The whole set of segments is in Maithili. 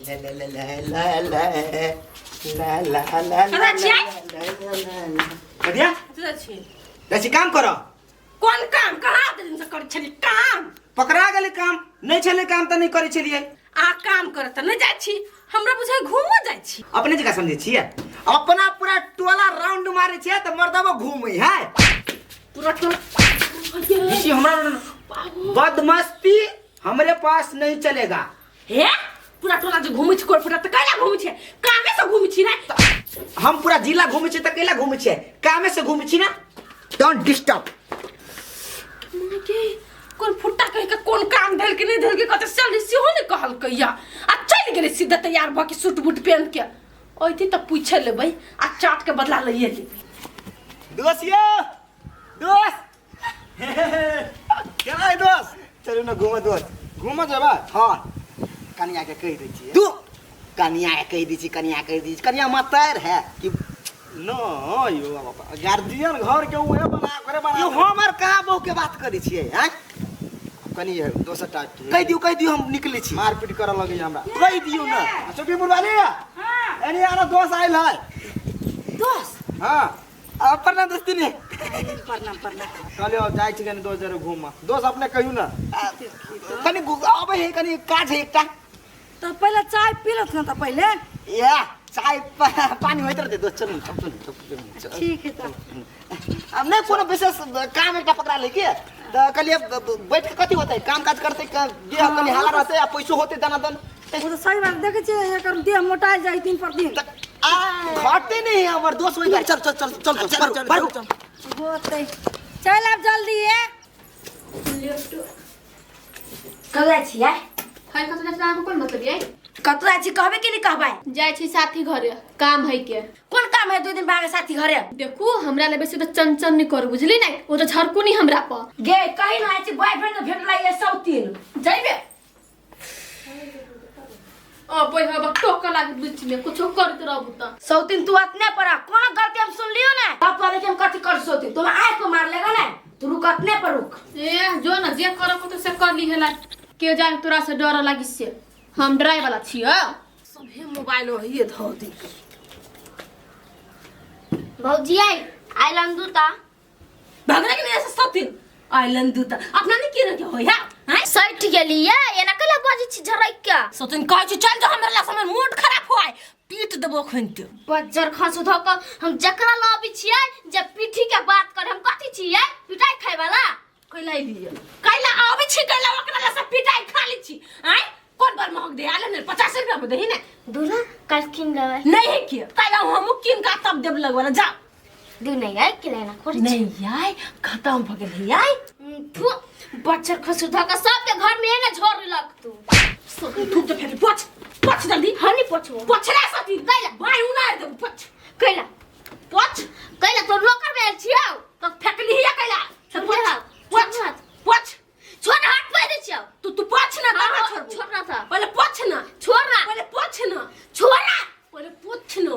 ला ला ला ला ला कतऽ छियै? बढ़िया कतऽ छी जाइ छी काम करऽ कोन काम कहाँ दिन से करै छली काम पकड़ा गेलै काम नहि छलै काम तऽ नहि करै छलियै अहाँ काम करऽ तऽ नहि जाइ छी हमरा बुझाइ घूमऽ जाइ छी अपने जकाँ समझै छियै अपना पूरा टोला राउंड मारै छियै तऽ मर्दबो घूमै है पूरा टोला जी हमरा बदमस्ती हमरे पास नहीं चलेगा हे पूरा टोला जे घूमै छी कोइ फटा तऽ कैला घूमै छी कामे से घूमै छी ने हम पूरा जिला घूमै छी तऽ कैला घूमै छियै कामे से घूमै छी ना don't disturb के कोन फुट्टा कहि के कोन काम भेल कि नहि भेल कि कते सैलरी सेहो नहि कहलकै या आ चलि गेलै सीधा तैयार भऽ के सूट बूट पहन के अयती तऽ पूछे लेबै आ चाट के बदला लैए लेबै दोस्त यो दोस्त केना है दोस्त चलू ना घूमऽ दोस्त घूमऽ जेबा हाँ कनिया के कहि दै छियै तू कनिया के कहि दै छी कनिया कहि दै छी कनिया मातर है कि न यो बाबा गार्जियन घर के उहे बना ओकरे बना यो हमर कहाँ बहू के बात करै छियै आँय कनि दोसर टाइप के कहि दियौ कहि दियौ हम निकलै छी मारपीट करऽ लगैया हमरा कहि दियौ ना चौकी बुलवाली एनी आना दोस्त आयल है दोस्त हाँ आ, प्रणाम दोस्ती ने प्रणाम प्रणाम कहलियो जाइ छी कनि दोस्त जरे घूमऽ दोस्त अपने कहियौ ना आ, कनि अबै है कनि काज है एकटा तऽ पहिले चाय पी लत ने तऽ पहिले या चाय पानी होइत रहतै दोस्त चलू चलू चलू, चलू ठीक है तऽ अब नहि कोनो विशेष काम एकटा पकड़ा ले के तऽ कहलियै बैठ के कथी होतै काम काज करतै देह कनि हाला रहतै आ पैसो होतै दनादन ओ तऽ सही बात देखै छियै एकर देह मोटायल जाइ दिन पर दिन घटते नहीं है हमर दोस्त वही चल चल चल चल चल चल चल चल होतै चल आब जल्दी ये कतऽ जाइ छियै है कतऽ जाइ छी अहाँके कोन मतलब यै कतऽ जाइ छी कहबै कि नहि कहबै जाइ छी साथी घरे काम है के कोन काम है दू दिन बाद साथी घरे देखू हमरा ले बेसी तऽ चंचन नहि करू बुझली ने ओ तऽ झरकू नहीं हमरा पर गे कही ना छी बॉयफ्रेंड भेटला ये सब तीन जइबे अबै हब टोक लाग बीच में कुछो करत रहबू तऽ सौतीन तू अपने पर आ कोनो गलती हम सुन लियो ना तब तो हम कथी कर सौतीन तुम आँख को मार लेगा ना तू रुक अपने पर रुक ए जो न जे करब तो से कर ली हेला के जाने तोरा से डर लागी से हम डराय वाला छियै सभे मोबाइल वही धो दी भौजी आई आइलन दूता भगना के नहीं ऐसे सतीन आइलन दूता अपना नहीं के रखे हो या हैं सटि गेली ये एना कला बजै छी झरक के सतीन कहै छी चल जो हमरा ला समय मूड खराब हो आए पीट देबो खनते बज्जर खसु धऽ कऽ हम जकरा लऽ अबै छियै जे पीठी के बात करे हम कथी छियै पिटाइ खाय वाला कैला लिया कैला आबै छी कैला ओकरा ला सब पिटाइ खा लै छी आय कोन बार महग दे आले ने 50 रुपया में देही ने दूल्हा काल्हि कीन लेबै नहीं है कि कैला हम किन का तब देब लगवाला जा दू नहीं आइ के लेना खोरी नहीं आय खत्म भ गेल आय थू बच्चर खसु धऽ कऽ सबके घर में एने झोर लग तू थूक तो फेंक पोछ पोछ जल्दी हम नहीं पोछबो पोछ रे सती कैला बाई उनार देब पोछ कैला पोछ कैला तो लोकर में आयल छियौ तो फेंकली हिया कैला छोड़ पोछ हाथ, पोछ छोड़ हाथ। पोछ छोड़ हाथ पे दे छियौ तू तू पोछ ना हाँ, तब हाँ, छोड़बो छोड़ ना था। पहले पोछ ना छोड़ ना पहले पोछ ना छोड़ ना पहले पोछ ना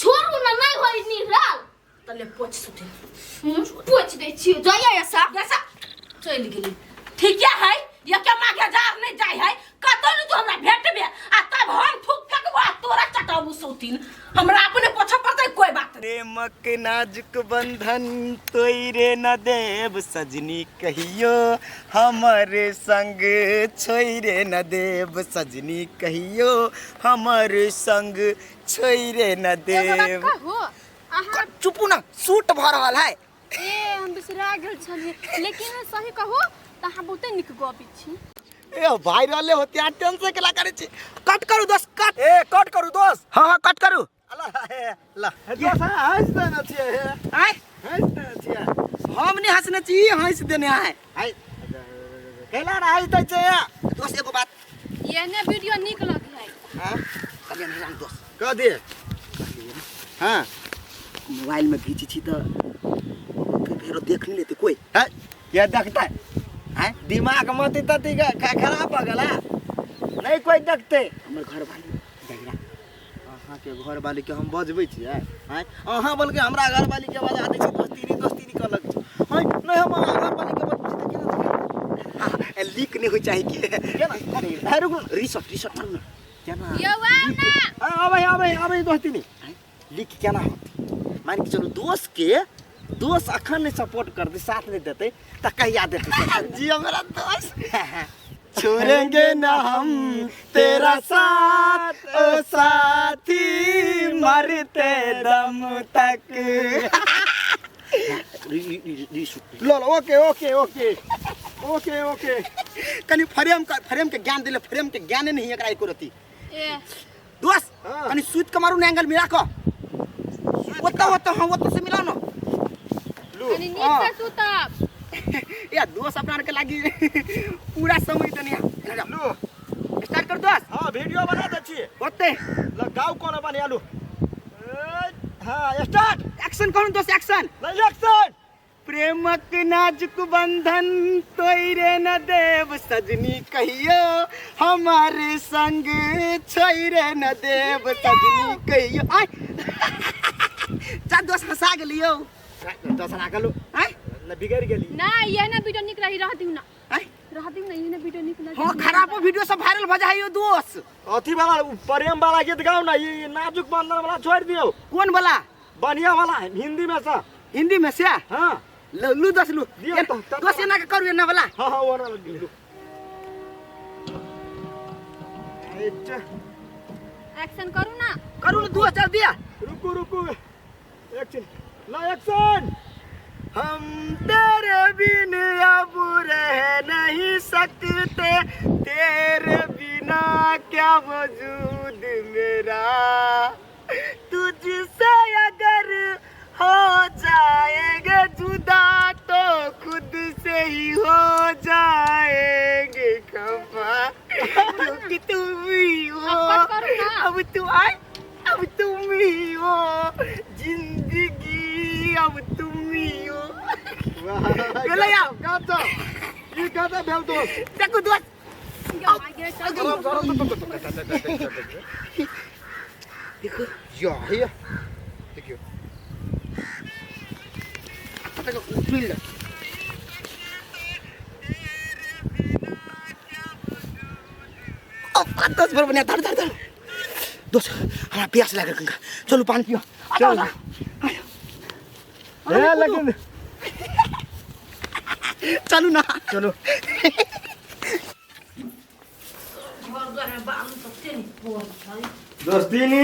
छोड़ू ना नहीं होई निराल तले पोछ सुते पोछ दै छियौ जाइया ऐसा जैसा चलि गेली ठीक है या क्या माँ के जार नहीं जाय है कतौ नहीं तू हमरा भेटबे आ तब हम थूक फेंकबो आ तोरा चटाबू सौतीन हमरा अपने पोछऽ पड़तै कोई बात नहीं प्रेमक नाजुक बंधन तोरे न देव सजनी कहियो हमर संग छोड़े न देव सजनी कहियो हमर संग छोड़े न एगो बात देव कहू अहाँ चुपू ना सूट भऽ रहल है ए हम बिसरा गेल छलियै लेकिन सही कहू तऽ अहाँ बहुते नीक गबै छी ए वायरल होते आ टेंशन केला करे छी कट करू दोस्त कट ए कट करू दोस्त हाँ हाँ कट करू अला हे ला हे दोस्त हाँ, हंस देने छियै हे आय हंस देने छियै हम नहीं हंसने छी हंस देने आय हाय कैला ना हंस दै छै दोस्त एगो बात एहने वीडियो नीक लगे है हाँ कलिया नहीं राम दोस्त कह दे हाँ मोबाइल में घीची छी तऽ फेरो देख नहीं लेते कोई है क्या देखता है आय दिमाग मत तती खराब हो गेला नहीं कोई देखते हमर घर वाली जगरा अहाँके घरवाली के हम बजबै छियै आँय अहाँ बल्कि हमरा घरवाली के बजा दै छी दोस्ती नहीं दोस्ती नहीं करलक हँ नहीं हम अहाँ घरवाली के बजबै छी तऽ केना लीक नहीं हो चाही कि केना अरे रुकू रिसर्ट रिसर्ट मारू ना केना यौ आउ ना आबै आबै आबै दोस्तिनी लिख केना होतै मान के चलू दोस्त के दोस्त अखन नहीं सपोर्ट करतै साथ नहीं देतै तऽ कहिया देतै जी हमरा दोस्त छोड़ेंगे ना हम तेरा साथ ओ साथी मरते दम तक लो लो okay okay okay okay okay कनी फ्रेम का फ्रेम के ज्ञान दिले फ्रेम के ज्ञाने नहीं एकरा एको रति ए दोस्त हाँ। कनी सूत के मारू ना एंगल मिला क ओत्ता ओत्ता हां ओत्ता से मिलाओ ना लू कनी नीक से सुतब या दोस्त अपना के लागी पूरा समय दनिया लू स्टार्ट कर दोस्त हाँ वीडियो बना दै छी ओते ल गाउ कोनो बने आलू हाँ स्टार्ट एक्शन करू दोस्त एक्शन नहीं एक्शन प्रेमक नाजुक बंधन तोरे न देव सजनी कहियो हमारे संग छोड़े न देव सजनी कहियो आय जा दोस्त हंसा गेलियो दसरा गेलू आय न बिगड़ गेली ना ये ना वीडियो निक रही रह दिउ ना आय रह दिउ ना ये ना वीडियो निक हाँ खराब वीडियो सब वायरल भ जाय यो दोस्त अथी वाला उ प्रेम वाला गीत गाउ ना ई नाजुक बंधन वाला छोड़ दियो कौन वाला बढ़िया वाला हिंदी में से हिंदी में से हाँ लू लू दोस्त लू दियो तो- दोस्त एना के करू एना वाला हाँ हाँ वो ना लू अच्छा एक्शन करू ना करू ना दोस्त चल दिया रुको रुको एक्शन ला एक्शन हम तेरे बिन अब रह नहीं सकते तेरे बिना क्या वजूद मेरा तुझसे अगर हो जाएंगे जुदा तो खुद से ही हो जाएंगे खफा क्योंकि तुम ही हो अब कट करू ना। अब तुम आए अब तुम ही हो जिंदगी अब तुम ही हो गेलै आब। गाता ई गाता भेल दोस्त देखू दोस्त देखो या हे देखियो देखो उठिल दस भर बनिया धर धर धर दोस्त हमरा प्यास लागल कंका चलू पानी पियो चल ए लेकिन चलू ना चलो दोस्तीनी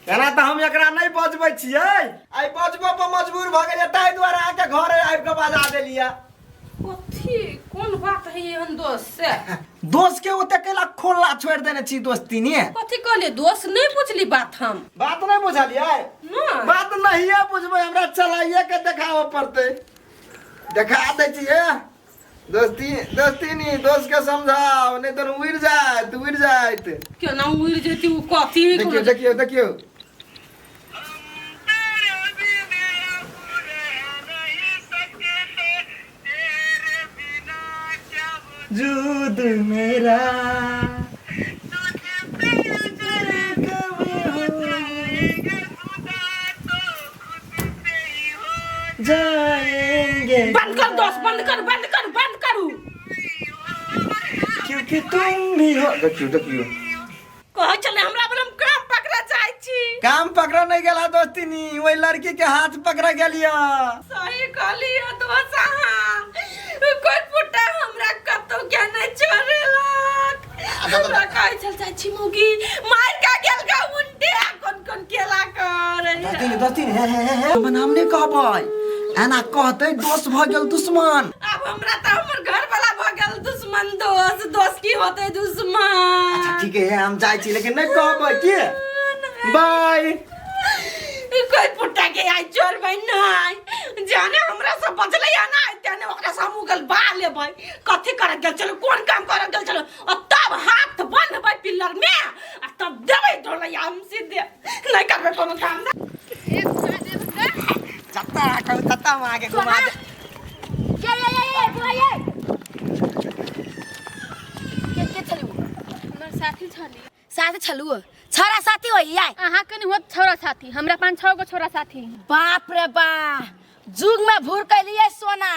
एना तऽ हम एकरा नहि बजबै छियै आइ बजबो पर मजबूर भऽ गेलियै ताहि दुआरे अहाँके घरे आबि कऽ बजा देलियै कथी कोन बात है एहन दोस्त से दोस्त के ओते कैला खोला छोड़ि देने छी दोस्तीनी कथी कहलिए दोस्त नहीं बुझली बात हम बात नहि बुझलियै ना बात नहिए बुझबै हमरा चलाइए के देखाबऽ पड़तै देखा दै छियै दोस्ती दोस्तीनी दोस्त के समझाओ नहि तऽ उड़ि जायत उड़ि जायत केना उड़ि जेती उ कथी देखियौ देखियौ देखियौ जुद मेरा जाएंगे बंद कर दोस्त बंद कर बंद कर बंद करू क्योंकि तुम भी हो देखियो देखियो कहै छलै हमरा बलम काम पकड़ा जाइ छी काम पकड़ा नहीं गेला दोस्तीनी वही लड़की के हाथ पकड़ा गेलिया सही कहलियो दोस्त अहाँ कोई पुट्टा हमरा कतौ के नहि छोड़ेलक हमरा कहै छल जाइ छी मौगी मारि के गेल का उल्टे आ कोन कोन केला कर दोस्तीनी दोस्तीनी हे हे हे हे हम नाम नहीं कहबै एना कहतै दोस्त भऽ गेल दुश्मन आब हमरा तऽ हमर घर वाला भऽ गेल दुश्मन दोस्त दोस्त की होतै दुश्मन अच्छा ठीक है हम जाइ छी लेकिन नहीं कहबै की बाय कोई पुट्टा के आई छोड़बै नहि जाने हमरा से बचलै या नहि तेने ओकरा से हम उगल बा लेबै कथी करऽ गेल छलो कोन काम करऽ गेल छलो आ तब हाथ बन्हबै पिल्लर में आ तब देबै ढोलैया हम सीधे नहि करबै कोनो काम एक घुमा देब के जत्ता कहू तत्ता हम आगे घुमा दे ये ये ये ये बुआ ये के के छलू हमर साथी छली साथी छलू छरा साथी होई याय अहाँ कनि होत छौरा साथी हमरा पाँच छौ गो छौरा साथी बाप रे बा जुग में भूर कैलिए सोना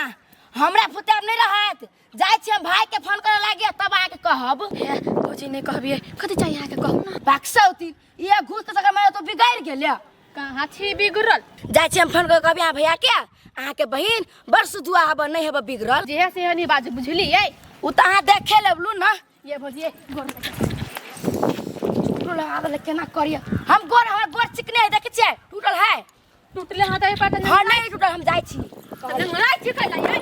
हमरा फुते आब नहीं रहत। जाइ छी हम भाई के फोन करे लागे तब आके कहब। हे भौजी नहीं कहबिए, कथी चाहिए अहाँके कहू ना। बक्सा होती ये घूस के चक्कर में तो बिगड़ गेल। कहाँ छी बिगड़ल? जाइ छी हम फोन कर कहबी अहाँ भैया के, अहाँ के बहिन बड़ सुधुआ हब नहीं हब बिगड़ल। जे से नहीं बाजू बुझलिए। उ त अहाँ देखे लेबलू ना। ये भौजी ये गोर टूटल लगा देले केना करिए हम गोर, हमर गोर चिकने है देखे छियै टूटल है। टूटले हाथ है पाटा। हां नहीं टूटल, हम जाइ छी। नहीं छी कैला ये।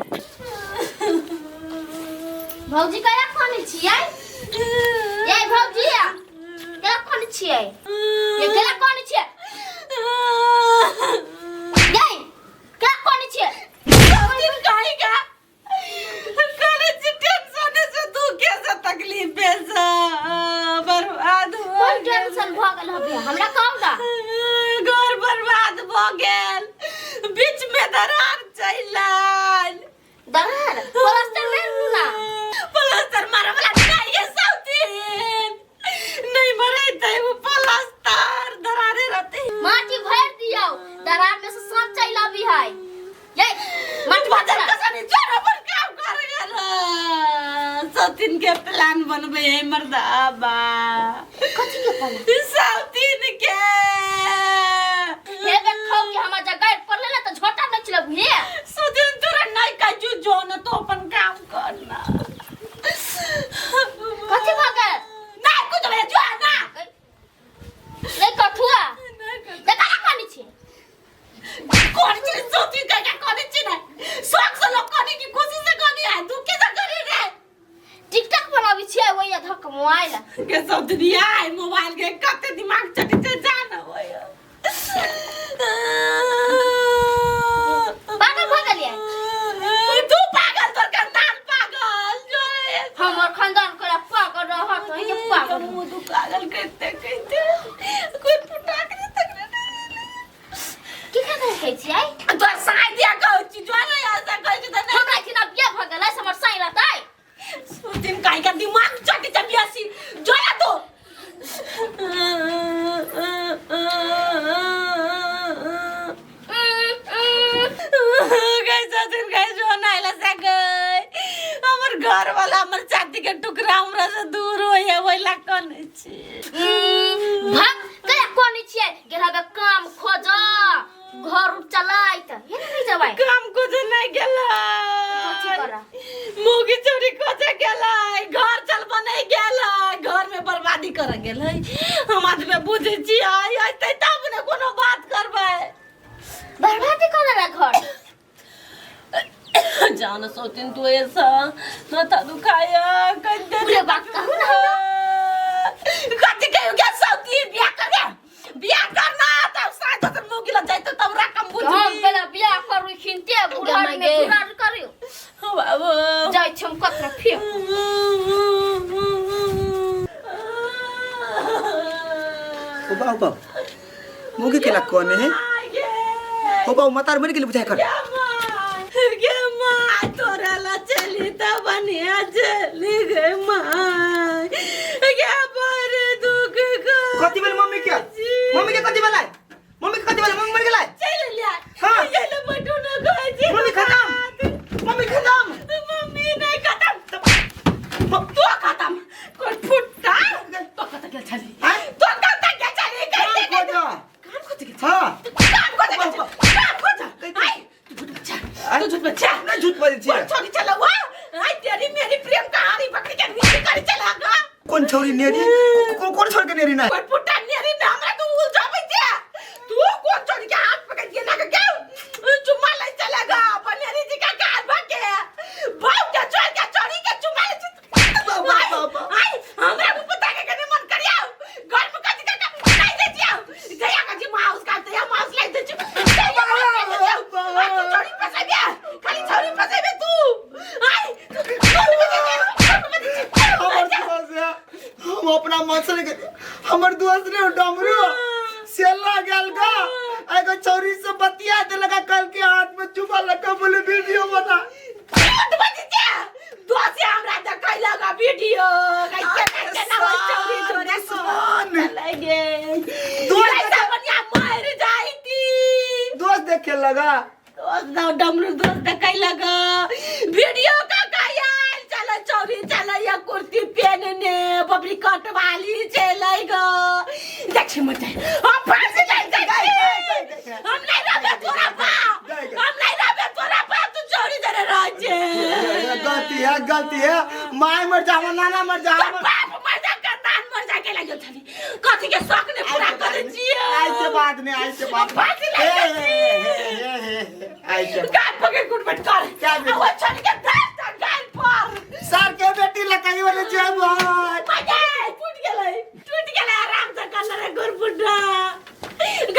भौजी कया कोन छियै? ए भौजी केला कोन छियै? ये केला कोन छियै? ये केला कोन छियै? दिन कहीं का करे छी टेंशन से दुखे से तकलीफ से बर्बाद हो कोन टेंशन भ गेल हबे हमरा कहू ना। घर बर्बाद भ गेल, बीच में दरार चलि आयल। दरार प्लास्टर मारू ना। प्लास्टर मारे वाला नहीं है सौतीन, नहीं मरे वो प्लास्टर दरारे रहते। माटी भर दियो, दरार में से सांप चलि आबी है। ये माटी बदल भर कसनी जोरा पर काम कर गेल। सौतीन के प्लान बनबे है मर्दाबा। कथी के प्लान? सौतीन के हे देखो कि हमर जगह पर ले त झोटा नहीं चलब हे। सौतीन तोरा नहीं काजू जो न तो अपन काम करना। कथी भ गेल? नहीं कुछ भे जो ना नहीं कठुआ देखा ना कोनी छी कौन चीज सौतीन का क्या कौन चीज है? शौक से लोग कोनी की खुशी से कोनी है, दुखी से कोनी रे। टिकटॉक बनाबी छियै वही धक मोबाइल के सौतीन आय मोबाइल के कते दिमाग चटी से जान होय। पागल भ गेलियै? तू पागल, तोर खानदान पागल जो हमर खानदान के पागल रहत है के पागल। मुंह तू पागल कहते कहते कोई फुटाक नहीं तक की खाना खाइ छियै? तोर साई दिया कहै छी जो नहीं ऐसा कहै छी त नहीं। हमरा खिना बियाह भ गेलै से हमर साई रहतै। दिन काहे का दिमाग चटी चबियासी जो ना तो कैसा दिन कैसो नाइला सकै हमर घर वाला हमर छाती के टुकड़ा हमरा से दूर होइए ओइला कनै छी। भाग कया कोनी छियै? गेल हबे काम खोज घर चलाइत हे नहीं जबै। काम खोजे नहीं गेलै। कथी करा? मुगी चोरी खोजे गेलै, घर चल बनै गेलै, घर में बर्बादी कर गेलै। हम आदमी बुझै छियै अइतै तब ने कोनो बात करबै। बर्बादी कर घर जान सोचिन तू ऐसा माथा दुखाया कंधे पूरे बात कहू ना हमरा। कथी कहियो के सौती बियाह कर गया, बियाह करना तब साथ तो मुगी लग जाए तो तब रकम बुझी। हम पहला बियाह करू खिनते बुढ़ार में बुढ़ार करू बाबू जाइ छी हम कतरा फेक। ओ बाबू बाबू मुगी केला कोने है? ओ बाबू मतार मर गेल बुझाय कर। गे माँ तोरा ला चली त बनिया चली गे माँ गे पर दुख को। कथी भेल मम्मी के? मम्मी के कथी भेलै? मम्मी के कथी भेलै? मम्मी मर गेलै? चल लिया। हां ये ले बटू न कहै छी। मम्मी खत्म, मम्मी खत्म, मम्मी नहीं खत्म, तू खत्म कोन फुट्टा तो कत गेल छली? तो कत गेल छली? काम खोज, काम खोज गेल। हां काम खोज गेल, काम खोज। आई तू झूठ बच्चा, तू झूठ बच्चा। नहीं झूठ बाजै छी। कोन छोरी चलवा? आई तेरी मेरी प्रेम कहानी पकड़ के नीचे कर चला गा। कोन छोरी नेरी? कोन छोरी के नेरी ना? कोन फुट्टा नेरी में हमरा तू उलझाबै छे। तू कोन छोरी के हाथ पकड़ के ना के चुम्मा ले चला गा बनेरी जी का कार भके बाप के छोड़ के छोरी के चुम्मा ले। आई हमरा मुंह पता के कने मन करिया घर में कथि का नहीं दे छियो जया का जी माउस का तया माउस ले दे छियो। तू छोरी फसेबे, खाली छोरी फसेबे तू। आई तू छोरी फसेबे, हमर दोस्त है, हम अपना मन से हमर दोस्त रे डमरू सेला गेल गा एगो छौरी से बतिया देलक कल के हाथ में चुमा लगा बोले वीडियो बना। झूठ बजै छै। दोस्त हमरा देखै लगा वीडियो कैसे कैसे ना होय छौरी तोरे दुश्मन लगे दोस्त कैसा बढ़िया मर जाईती। दोस्त देखे लगा। दोस्त दा डमरू दोस्त देखै लग वीडियो का कायल चल चौरी चल या कुर्ती पहनने बबरी कट वाली चलै ग देखि मत हम फांसी लग जाइ हम नहीं रहबे तोरा पा हम नहीं रहबे तोरा पा तू चौरी जरे रह छे गलती है गलती है माय मर जा हमर नाना मर जा तोर बाप मर जा करदान मर जा के लागल छली कथी के शौक ने पूरा कर छियै आई के बाद में आई के बाद में। फांसी ए, लग ए, ए, ए, ए, आई के बाद। गाल पकड़ कुटपट कर क्या बेटी? आ वो छोड़ के धस द गाल पर सर के बेटी लकाई वाले जेब है मजे टूट गेलै टूट गेलै आराम से कर रे गुरबुड्ढा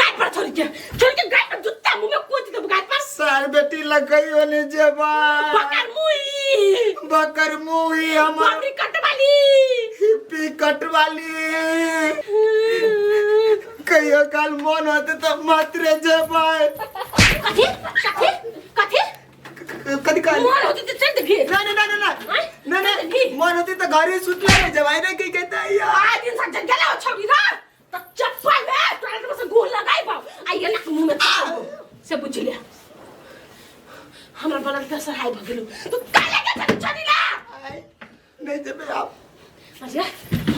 गाल पर छोड़ के गाल पर जुत्ता मुंह में कोच देब गाल पर सर बेटी लकाई वाले जेब है। पकड़ मुई बकर मुही हमर बबरी कटवाली हिप्पी कट वाली कहियो काल मन होते तो मात्रे जेब है। कथी कथी कथी कदी काल मन होती तो चल देबी नहीं नहीं नहीं नहीं नहीं नहीं मन होती तो घर ही सुतले रह जवाई नहीं कहीं कहता है यार आज इंसान जन गेला छोड़ी ना तो चप्पल में टॉयलेट में से गोल लगाई बाप आ ये ना मुंह में थपो से बुझ ले हमरा बनल प्रेशर हाई भ गेलो तू काले के चल छोड़ी ना आई, नहीं जेबे आप अरे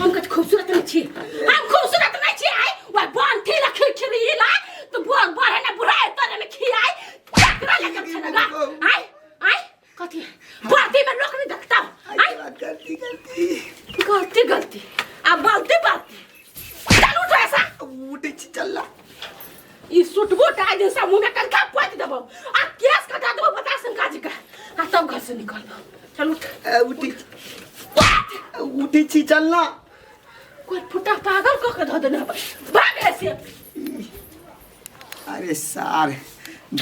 हम कत खूबसूरत नहीं छी हम खूबसूरत नहीं छी आई वा बन थी ला खिरखिरी ला तो बोर बोर है ना बुरा है तोरे में खियाई चकरा लेके छना आई आई कथी बाती में लोग नहीं देखता आई गलती गलती गलती गलती आ बालती बालती चल उठ ऐसा उठे छी चल ई सूट बूट आज दिन सब मुंह में कंखा पोत देबो आ केस कटा देबो बता शंका जी का आ तब घर से निकलबो चल उठ उठी उठी छी चलना कोई फुटा पागल कह के धो देने भाग ऐसे। अरे सार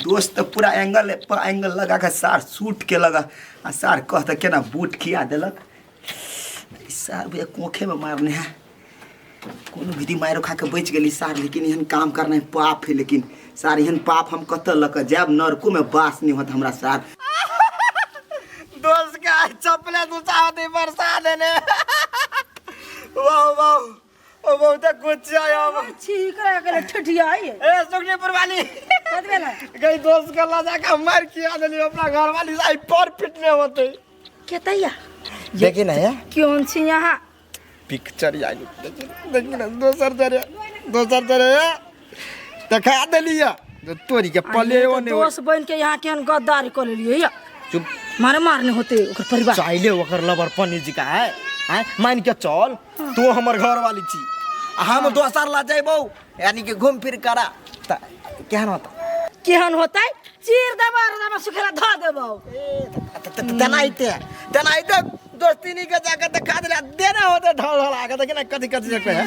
दोस्त तो पूरा एंगल पर एंगल लगा के सार सूट के लगा आ सार कहता केना बूट खिया देलक सार भैया कोखे में मारने है कोनो विधि मारो खा के बच गेली सार लेकिन एहन काम करना है पाप है लेकिन सार एहन पाप हम कतऽ लऽ के जायब नरको में बास नहीं होत हमरा सार दोस्त का चप्पले दूसरा दे बरसा देने वाह वाह ओ बहुत कुछ आया छी करा के ठठिया आई ए सुखनीपुर वाली कत गेला गई दोस्त के ला जाके मार किया देली अपना घर वाली आई पर पिटने होते केतैया देखी ना यार क्यों छी यहाँ पिक्चर आई देखी देखी ना दोसर जरे देखा देली या तोरी के पले ओ ने दोस्त बन के यहाँ केहन गद्दारी कर लेलिए या चुप मारे मारने होते ओकर परिवार चाहिले ओकर लबर पन्नी जी का है हैं मान के चल तू हमर घर वाली छी आ हम दोसर ला जइबौ यानी कि घूम फिर करा त केहन होता केहन होतै चीर देबो और दमा सुखेला धऽ देबो तेनाहिते तेनाहिते दोस्ती नहीं के जाके देखा देला देना होते ढल ढल आके देखी ना कथी कथी से कहे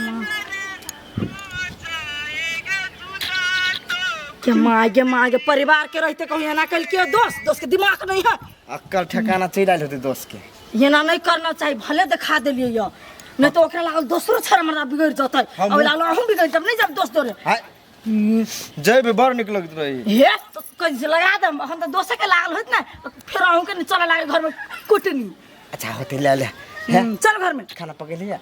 के माँ के परिवार के रहते कहूँ एना कल के दोस्त दोस्त के दिमाग नहीं है अक्कल ठिकाना चलि आयल होते दोस्त के एना नहीं करना चाहिए भले दिखा देलिए यो नहीं तो ओकरा लागल दोसरो छड़ मरदा बिगड़ जतै हम- अब लागल अहूँ बिगड़ जब नहीं जब दोस्त दोरे हाय जय बड़ निक लगत रही हे तो कहीं से लगा दम हम तो दोसे के लागल होत ना फिर अहूँ के चले लागे घर में कुटनी अच्छा होते ले ले चल घर में खाना पकेलिया।